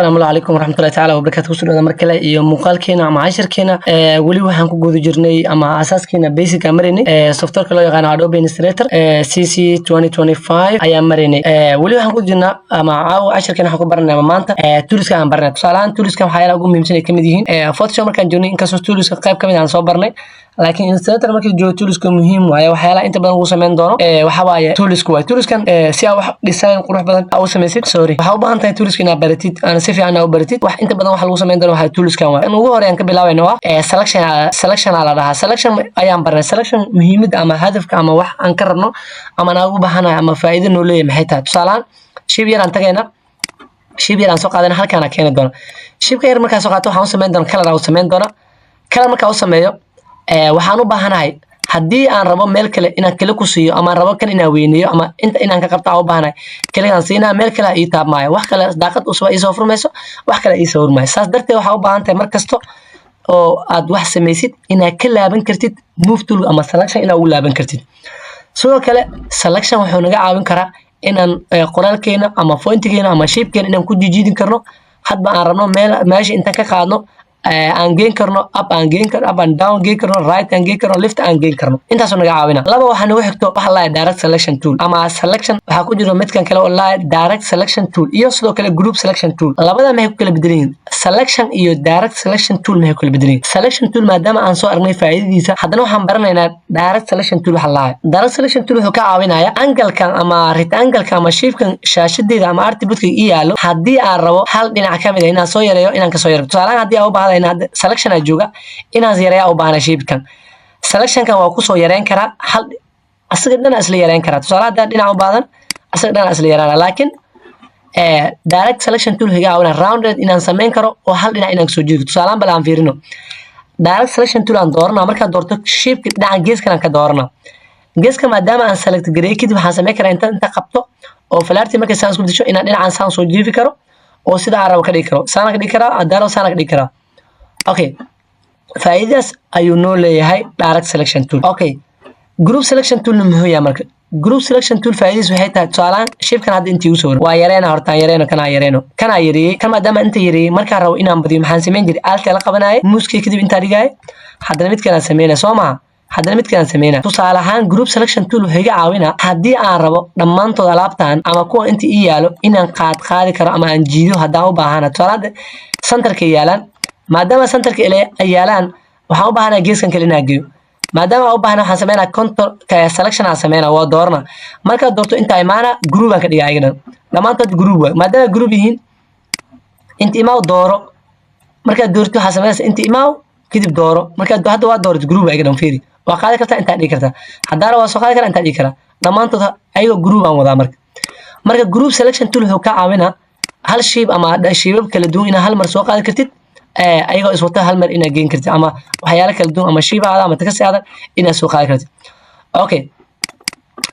Asalaamu calaykum waraxmatullahi tacaala wabarakaatu. Kusoo dhawaada mar kale iyo muuqaalkeena ama cashirkeena. Weli waxaan ku guda jirnay ama asaaskeena basic aan maraynay softwareka loo yaqaano Adobe Illustrator CC 2025 ayaan maraynay. Weli waxaan ku jirnaa ama caawa cashirkeena waxaan ku baranay ama maanta toolska aan baranay. Tusaale ahaan, toolskan waxyaalaha ugu muhiimsan ay kamid yihiin Photoshop markaan joognay, inkastoo toolska qayb kamid aan soo barnay, laakiin Illustrator markii joogo toolska muhiim waaye. Waxyaalaha inta badan ugu sameyn doono waxa waaye toolska waaye. Toolskan si aa wax design qurux badan aa u samaysid, sorry, waxaa u baahan tahay toolska inaad baratid, aan si fiican aa u baratid. Wax inta badan waxa lagu sameyn doono waxaa toolskan waaye. Kan ugu horeeyaan ka bilaabayna waa selection. Selection aa la dhahaa, selection ayaan barnay. Selection muhiimadda ama hadafka ama wax aan ka rabno ama aan ugu baahanahay ama faa'iido noo leeyahay maxay tahay? Tusaale ahaan, shape yar aan tagayna, shape yar aan soo qaadana, halkaan aan keeni doona. Shapeka yar markaan soo qaato, waxaan u sameyn doona color aan u sameyn doona. Color markaan u sameeyo, waxaan u baahanahay haddii aan rabo meel kale inaan kale ku siiyo ama aan rabo kan inaan weyneeyo ama inta inaan ka qabto aan u baahanahay, kaligaan siinaa, meel kale ii taabmaayo, wax kale daaqad cusub ii soo furmayso, wax kale ii soo furmaayo. Saas darteed waxaa u baahan tahay mar kasto oo aad wax samaysid inaad ka laaban kartid move tool ama selection inaad ugu laaban kartid. Sidoo kale selection wuxuu naga caawin karaa inaan qoraalkeena ama fontigeena ama shapekeena inaan ku jijiidin karno hadba aan rabno meel, meesha intaan ka qaadno aan geen karno up, aan geen karno up and down, geen karno right, aan geen karno left, aan geen karno. Intaasoo naga caawina. Laba, waxaa nagu xigto waxa la direct selection tool ama selection. Waxaa ku jiro midkan kale oo la direct selection tool iyo sidoo kale group selection tool. Labada maxay ku kala bedelan yihiin? Selection iyo direct selection tool maxay ku kala bedelan yihiin? Selection tool maadaama aan soo aragnay faa'iidadiisa, haddana waxaan baranaynaa direct selection tool. Waxa la direct selection tool wuxuu ka caawinayaa angle-kan ama rectangle-ka ama shape-kan shaashadeeda ama artboardka ii yaalo, haddii aan rabo hal dhinac ka mid ah inaan soo yareeyo, inaan kasoo yareeyo. Tusaale ahaan, haddii aan u baahda in selection aa jooga inaan yareeya u baahna shape-kan, selectionkan waa kusoo yareyn karaa, hal asaga dhan isla yareyn karaa. Tusaale, haddii dhinac u baahdan, asaga dhan isla yareynaa. Laakiin direct selection tool iga caawinaa rounded inaan samayn karo oo hal dhinac inaan kasoo jeedo. Tusaalehaan, bal aan fiirino direct selection tool aan dooranaa. Markaan doorto, shapeka dhinaca geeskan aan ka dooranaa. Geeska maadaama aan select gareeyay kadib, waxaan samayn karaa inta qabto oo falaartii markay saan isku bedesho inaan dhinacan saan soo jiifi karo oo sida aan rabo ka dhigi karo. Saana ka dhigi karaa haddaan rabo, saana ka dhigi karaa. Okay, faa'iidadaas ayuu noo leeyahay direct selection tool. Okay, group selection toolna muxuu yahay? Marka group selection tool faa'iidadiis waxay tahay, tusaalehaan, shapekan hadda intii usoo waa yareena. Hortaan yareeno, kanaa yareeno, kanaa yareeyey. Kan maadaama inta yareeyey, markaan rabo inaan badiyo, maxaan samayn jiray? Alta la qabanaaye muuskii, kadib intaa dhigaaye, haddana mid kalaan sameynaya, soo maha? Haddana mid kalaan sameynaya. Tusaale ahaan, group selection tool wuxuu iga caawinaa haddii aan rabo dhammaantood alaabtan ama kuwa inta ii yaalo inaan qaad qaadi karo ama aan jiido haddaan u baahana. Tusaale, hadda centerka yaalaan. Maadaama centerka ay yaalaan, waxaan u baahanaa geeskan kale inaan geeyo. Maadaama aan u baahna, waxaan sameynaa control selection aan sameynaa, waa doorana. Markaad doorto, intaa imaana, group aan ka dhigaa ayaga dhan. Dhammaantood group waay. Maadaama group yihiin, inta imaaw, dooro. Markaad doorto, waxaa sameynaysa inta imaaw, kadib dooro. Markaad hadda waa doorato, group ayaga dhan. Fiiri, waa qaadi kartaa, intaa dhigi kartaa. Haddaana waa soo qaadi karaa, intaa dhigi karaa. Dhammaantood ayagoo group aan wadaa. Marka group selection tool wuxuu ka caawinaa hal shape ama shapeab kala duwan inaad hal mar soo qaadi kartid, ayagoo iswata hal mar inaad geen kartid, ama waxyaalo kala duwan ama shape aada ama takasi aada inaad soo qaadi kartid. Okay,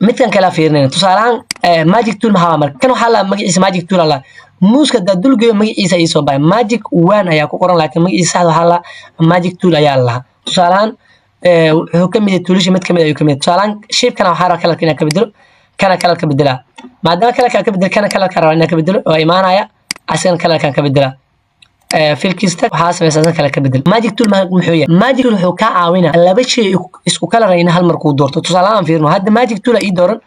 midkan kale fiirinayna. Tusaale ahaan, magic tool maxaa? Marka kan waxaa la magaciisa magic tool ala muuska hadaa dulgeeyo, magaciisa ii soo baxay, magic wand ayaa ku qoran, laakiin magaciisa saxda waxaa la magic tool ayaa la lahaa. Tusaale ahaan, wuxuu ka mid yahay toolasha, mid kamid ayuu ka mid yahay. Tusaale ahaan, shape-kana waxaa rabaa colorka inaan ka bedelo, kana color ka bedelaa. Maadaama colorka ka bedelo, kana colorka rabaa inaan ka bedelo, waa imaanaya, asigana colorkan ka bedelaa. Fillkiista waxaa samaysaa san kale ka bedel. Magic tool muxuu yahay? Magic tool wuxuu kaa caawinaa laba shay isku color in hal mar kuu doorto. Tusaale ahaan, fiirno hadda magic tool ii dooran,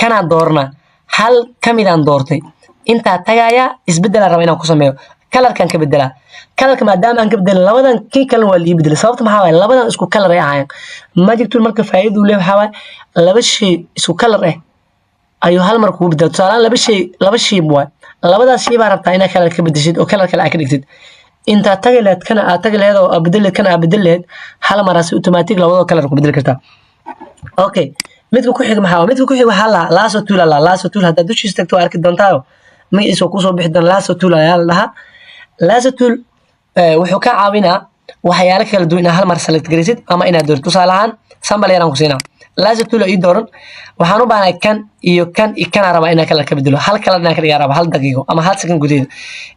kanaa dooranaa, hal kamidaan doortay, intaa tagayaa, isbedelaan raba inaan ku sameeyo, colorkan ka bedelaa. Colorka maadaama aan ka bedelin, labadan kii kalena waa lii bedelay. Sababta maxaa waaye? Labadan isku color ay ahaayeen. Magic tool marka faa'iidadu leeyahay waxaa waaye laba shay isku color ah ayuu hal mar kugu bedela. Tusaalehaan, laba shay, laba shay waay, labadaas shay baa rabtaa inaad color ka bedeshid oo color kale aad ka dhigtid. Intaad tagi lahayd kana aad tagi lahayd oo aad bedeli lahayd kana aad bedeli lahayd, hal maraasi automatic labadoo color ku bedeli kartaa. Okay, midka ku xiga maxaa? Midka ku xiga waxaa la lasso tool. La lasso tool haddaad dushiisa tagto, waa arki doontaayo, magaciisa waa kusoo bixi doona. Lasso tool ayaa la dhahaa. Lasso tool wuxuu ka caawinaa waxyaalo kala duwan inaad hal mar select garaysid ama inaad doortid. Tusaale ahaan, sample yaraan ku siinaa. Lasso tool ii dooran, waxaan u baahanahay kan iyo kan iyo kanaa rabaa inaan color ka bedelo, hal color inaan ka dhigaa rabaa hal daqiiqo ama hal second gudaheeda.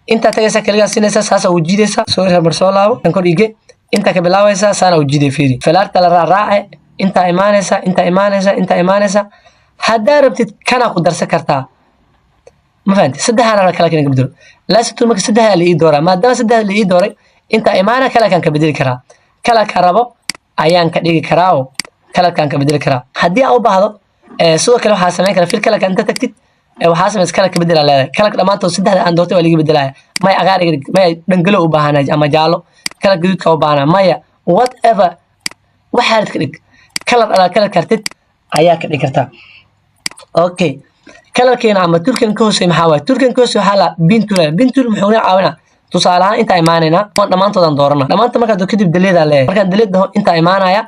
Intaa tagaysaa, kaligaa siinaysaa, saasaa u jiidaysaa. Sorry, mar soo laabo, kan kor ige, intaa ka bilaabaysaa, saana u jiiday. Fiiri, falaarta la raaraace, intaa imaanaysa, intaa imaanaysa, intaa imaanaysa. Haddaa rabtid, kanaa ku darsan kartaa. Ma fahanti? Saddexaan raba colorka inaan ka bedelo lasso tool. Marka saddexdaa la ii dooraa, maadaama saddexda la ii dooray, inta imaana colorkaan ka bedeli karaa. Colorka rabo ayaan ka dhigi karaa oo colorkaan ka bedeli karaa haddii aan u baahdo. Sidoo kale waxaa samayn karaa fill colorka inta tagtid, waxaa samaysa colorka bedelaa leedahay. Colorka dhammaantood saddexda aan doortay waa laga bedelaya. Maya, cagaar iga dhig. Maya, dhangalo u baahanay ama jaalo. Color gaduudka u baahanaa. Maya, whatever waxaad ka dhig, color alaa color kartid ayaa ka dhigi kartaa. Okay, colorkeena ama toolkan ka hooseey maxaa waaye? Toolkan ka hooseey waxaa la pen tool. Pen tool muxuu na caawinaa? Tusaale ahaan, intaa imaanaynaa, waan dhammaantoodaan doorana. Dhammaanta markaa kadib delete leeyahay. Markaan delete dhaho, intaa imaanaya,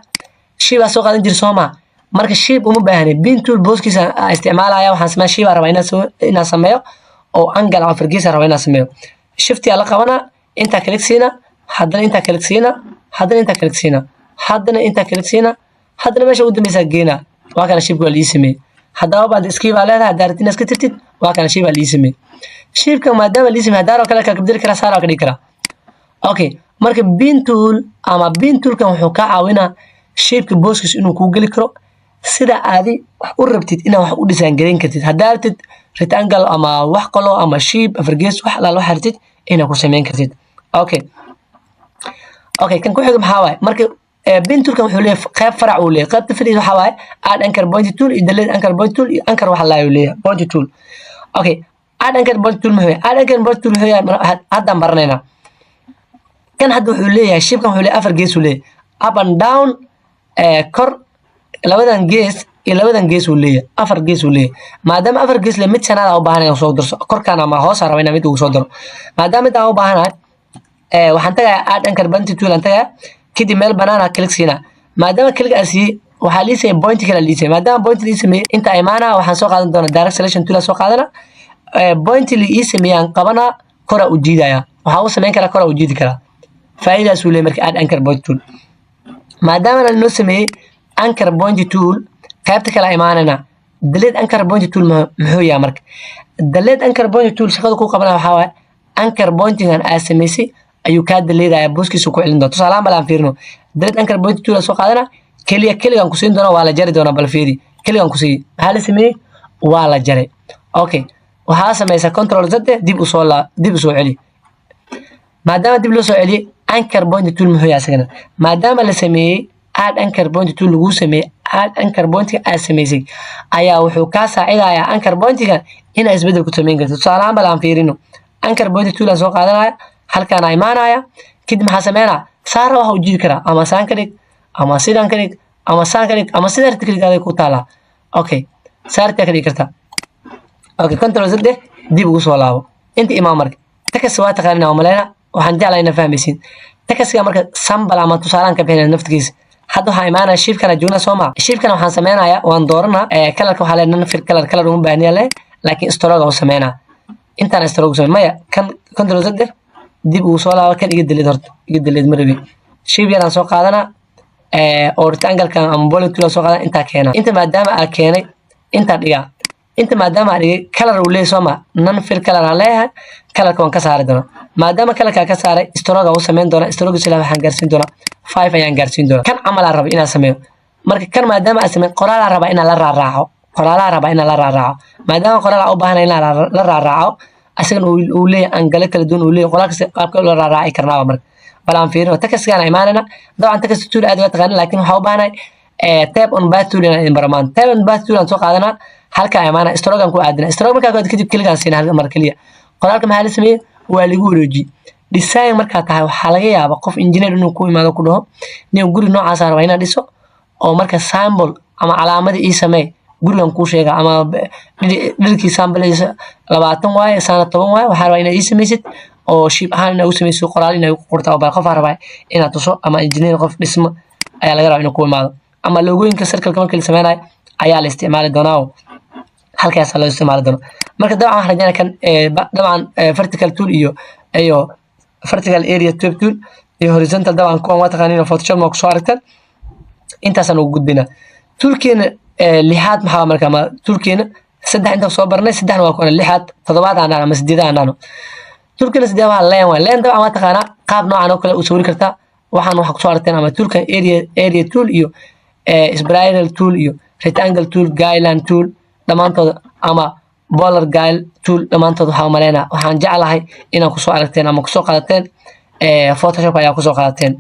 shape aa soo qaadan jira, soo maa? Marka shape uma baahni, pen tool booskiisa aa isticmaalaya. Waxaan sameeya shape aa rabaa inaan sameeyo oo angle ama fargees aa rabaa inaan sameeyo. Shift aa la qabanaa, intaa click siina, haddana intaa click siina, haddana intaa click siina, haddana intaa click siina, haddana meesha ugu dambeysaa geena. Waa kana, shapeka waa lii sameeyey. Haddaba baad skip aa leedahay haddaa rabtid inaad iska tirtid. Waa kana, shape aa lii sameeyey. Shapeka maadaama lii sameeyey, haddaa rabo kale ka bedeli karaa, saara ka dhigi karaa. Okay, marka pen tool ama pen toolkan wuxuu kaa caawinaa shapeka booskiis inuu kuu geli karo sida aadi wax u rabtid inaad wax u design gareyn kartid. Haddaa rabtid rectangle ama wax qalo ama shape afargees, wax alaal waxa rabtid inaad ku sameyn kartid. Okay, kan ku xiga maxaa waaye? Marka pen toolkan wuxuu leeyahay qayb farac uu leeyahay. Qaybta faraciisa waxaa waaye add anchor point tool iyo delete anchor point tool iyo anchor waxa laa uu leeyahay point tool. Okay, add anchor point tool muxuu yahay? Add anchor point tool muxuu yahay? Haddaan baranaynaa. Kan hadda wuxuu leeyahay, shapekan wuxuu leeyahay afar gees uu leeyahay: up and down, kor labadan gees iyo labadan gees uu leeyahay. Afar gees uu leeyahay. Maadaama afar gees le, mid shanaad aan u baahanahay inaan soo darso korkaan ama hoos aan raba inaan mid ugu soo daro. Maadaama mid aan u baahanahay, waxaan tagayaa add anchor point tool aan tagayaa. Kadib meel banaan aan click siinaa. Maadaama click aan siiyey, waxaa lii sameeyey point kale lii sameeyey. Maadaama point lii sameeyey, inta imaanaa, waxaan soo qaadan doonaa direct selection tool aan soo qaadana. Point li ii sameeyey aan qabanaa, kora u jiidaya. Waxaan u sameyn karaa, kora u jiidi karaa. Faa'iidaas uu leeyahay marka add anchor point tool. Maadaama la noo sameeyey anchor point tool, qaybta kale imaanayna, delete anchor point tool muxuu yahay? Marka delete anchor point tool shaqada ku qabanaya waxaa waaye anchor pointingan aad samaysay ayuu kaa deleteaya, booskiisa ku celin doona. Tusaalahaan, bal aan fiirino. Delete anchor point tool aan soo qaadana, keliya keligaan ku siin doona, waa la jari doonaa. Bal fiiri, keligaan ku siiyey, maxaa la sameeyey? Waa la jaray. Okay, waxaa samaysaa control Z, dib usoo laa, dib usoo celi. Maadaama dib loo soo celiyey, anchor point tool muxuu yahay isagana? Maadaama la sameeyey add anchor point tool lagu sameeyey, add anchor pointiga aad samaysay ayaa wuxuu kaa saacidayaa anchor pointiga inaad isbedel ku samayn karto. Tusaalahaan, bal aan fiirino. Anchor point tool aan soo qaadanaya, halkaan aan imaanaya. Kadib maxaa sameynaa? Saara waxa u jiidi karaa, ama saan ka dhig, ama sidaan ka dhig, ama saan ka dhig, ama sidaa rabtid ka dhig, aday ku taalaa. Okay, saartaa ka dhigi kartaa. Okay, control Z dheh, dib ugu soo laabo. Inta imaan. Marka text waa taqaanina waa maleyna, waxaan jeclahay inaa fahmaysiin textiga. Marka sample ama tusaalaan ka bixinaya naftigiisa. Hadda waxaa imaanaya shapekana joogna, soo maa? Shapekana waxaan sameynayaa, waan dooranaa. Colorka waxaa leeyahay fill color. Color uma baahniya leh, laakiin stroke u sameynaa. Intaan stroke samey, maya, kan control Z dheh, dib ugu soo laabo. Kan iga delete horta, iga delete ma rabi. Shape yaraan soo qaadanaa oo rectangle-kan ama polygon tool soo qaadanaa, intaa keenaa. Inta maadaama aa keenay, intaa dhigaa. Inta maadaama aa dhigay, color uu leeyahay, soo ma? Non fill color aan leeyahay, colorka waan ka saari doonaa. Maadaama colorka ka saaray, stroke u sameyn doonaa. Stroke sila waxaan gaarsiin doonaa 5 ayaan gaarsiin doonaa. Kan camal aan raba inaan sameeyo. Marka kan maadaama aan sameyn, qoraalaa rabaa inaan la raaraaco. Qoraalaa rabaa inaan la raaraaco. Maadaama qoraal aan u baahanay inaan la raaraaco, asagan uu leeyahay angle kala duwan uu leeyahay, qoraal kasta qaabka loo raaraaci karnaaba. Marka bal aan fiirino, textgaan imaanayna. Dabcan text tool aad waa taqaanin, laakiin waxaa u baahanahay type on path tool inaan idin baro maanta. Type on path tool aan soo qaadanaa, halkaa imaana, stroke aan ku aadina. Stroke markaa ku aad kadib, click aan siina hal mar keliya. Qoraalka maxaa la sameeyey? Waa lagu wareejiyey. Design markaa tahay, waxaa laga yaabaa qof engineer inuu ku imaado, ku dhaho: "Nin, guri noocaas rabaa inaan dhiso oo marka symbol ama calaamada ii samee gurigan kuu sheega, ama dhirkii sample 20 waaye, saana 10 waaye, waxaa rabaa inaad ii samaysid oo shape ahaan inaad u samaysid, qoraal inaad ku qorta." Oo qof rabaa inaad tuso ama engineer, qof dhismo ayaa laga rabaa inuu ku imaado, ama logooyinka circle markii la sameynayo ayaa la isticmaali doonaa oo halkaas loo isticmaali doonaa. Marka dabcan waxaan rajeynaya kan dabcan vertical tool iyo vertical area type tool iyo horizontal, dabcan kuwan waa taqaaniin, Photoshop ma kusoo aragtaan. Intaasaan ugu gudbaynaa. Toolkeena lixaad maxaa marka? Ama toolkeena saddex intaan soo barnay, saddexna waa kuwan, lixaad, toddobaad aan dhahno ama sideed aan dhahno. Toolkeena sideed waa line waay. Line dabcan waa taqaanaa, qaab noocan oo kale u sawiri kartaa. Waxaan waxaa kusoo aragteen ama toolkan area tool iyo spiral tool iyo rectangle tool, guideline tool, dhammaantooda ama Polar guide tool dhammaantood waxaa umaleynaa, waxaan jeclahay inaad kusoo aragteen ama kusoo qaadateen Photoshop ayaa kusoo qaadateen.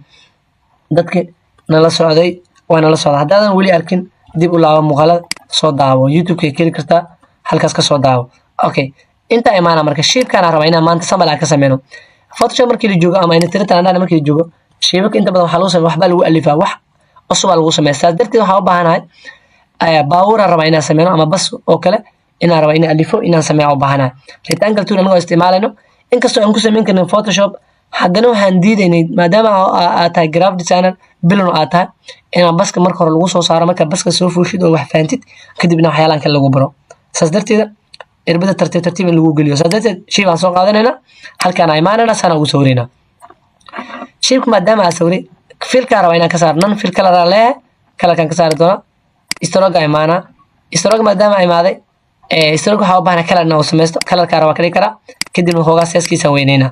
Dadki nala socday waa nala socda. Haddaadan weli arkin, dib u laabo, muuqaalada soo daawo, YouTube-kay keli kartaa, halkaas ka soo daawo. Okay, intaa imaana. Marka shape-kaan rabaa inaan maanta sample aan ka sameyno. Photoshop markii la joogo ama Illustrator andana markii la joogo, shape-ka inta badan waxaa lagu sameeya, waxbaa lagu alifaa, wax cusubaa lagu sameeya. Saas darteed waxaa u baahanahay baabuuraan rabaa inaan sameyno ama bas oo kale inaan rabaa inaan alifo, inaan sameeya u baahanahay. Rectangle tool anagoo isticmaalayno, inkastoo aan ku sameyn karnin Photoshop, haddana waxaan diidaynay, maadaama aad tahay graphic designer bilon aad tahay, inaan baska marka hore lagu soo saaro. Marka baska soo fuushid oo wax fahantid, kadibna waxyaalaan kale lagu baro. Saas darteeda irbada tartiib tartiib in lagu geliyo. Saas darteed shape baan soo qaadanayna, halkaan aan imaanayna, saana ugu sawiraynaa shape-ka. Maadaama aan sawiray, fill-kaa rabaa inaan ka saaro. None fill color aan leeyahay, color-kaan ka saari doonaa. Stroke imaanaa. Stroke maadaama imaaday, stroke waxaa u baahnaa color inaan u samaysto. Color-kaa rabaa ka dhigi karaa, kadibna hoogaa size-kiisaan weyneynaa.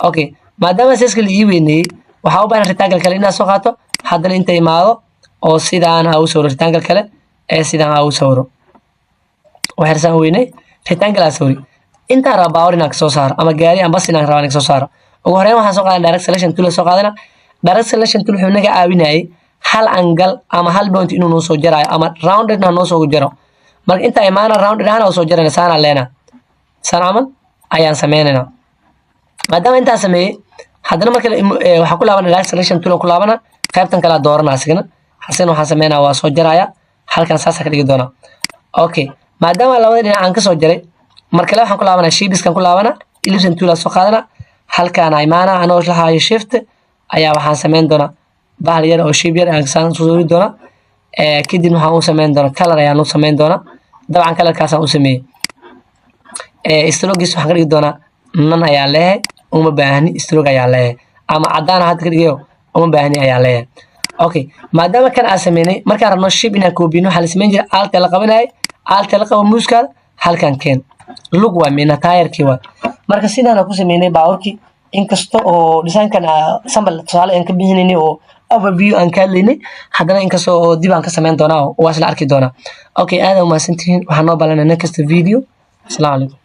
Okay, maadaama size-ka la ii weyneeyey, waxaa u baahan rectangle kale inaad soo qaato. Haddana inta imaado oo sidaan aa u sawiro rectangle kale ee sidaan aa u sawiro, waxarsaan weynay rectangle aa sawiri. Intaan raba baabuur inaan kasoo saaro ama gaari ama bas inaan rabaa inaan kasoo saaro. Ugu horreyn waxaan soo qaadana direct selection tool. Soo qaadana direct selection tool. Wuxuu naga caawinayay hal angle ama hal point inuu noo soo jaraayo ama rounded na noo soo jaro. Marka intaa imaana, rounded ahaan oo soo jarayna, saanaa leena, saan camal ayaan sameynaynaa. Maadaama intaa sameeyey, haddana marka waxaa ku laabana direct selection tool ku laabana, qaybtan kale doorana. Asigana waxaan sameynaa waa soo jaraya, halkan saasa ka dhigi doonaa. Okay, maadaama labada dhinac aan kasoo jaray, mar kale waxaan ku laabanaa shapes-kan ku laabana, ellipse tool soo qaadana, halkaan imaana, anoo lahaayo shift ayaa waxaan sameyn doonaa bahal yar oo shape yar aan saan soo sawiri doonaa. Kadib waxaan u sameyn doonaa color ayaan u sameyn doonaa. Dabcan color-kaasaan u sameeyey. Stroke-giis waxaan ka dhigi doonaa none ayaa leeyahay, uma baahni stroke ayaa leeyahay, ama cadaan hadda ka dhigayo, uma baahni ayaa leeyahay. Okay, maadaama kan aan sameynay, markaan rabno shape inaan koobino, waxaa la sameyn jiray Alt-a la qabanayay. Alt-a la qabo mouse-kaada, halkan keen, lug waa mina taayarkii waa. Marka sidaan ku sameynay baabuurkii, inkasta oo design-kan sample tusaale aan ka bixinaynay oo overview aan ka hadlaynay, haddana inkasta oo dib aan ka sameyn doonaa oo waa isla arki doonaa. Okay, aad umahadsantihiin. Waxaan noo balanay next video. Asalaamu calaykum.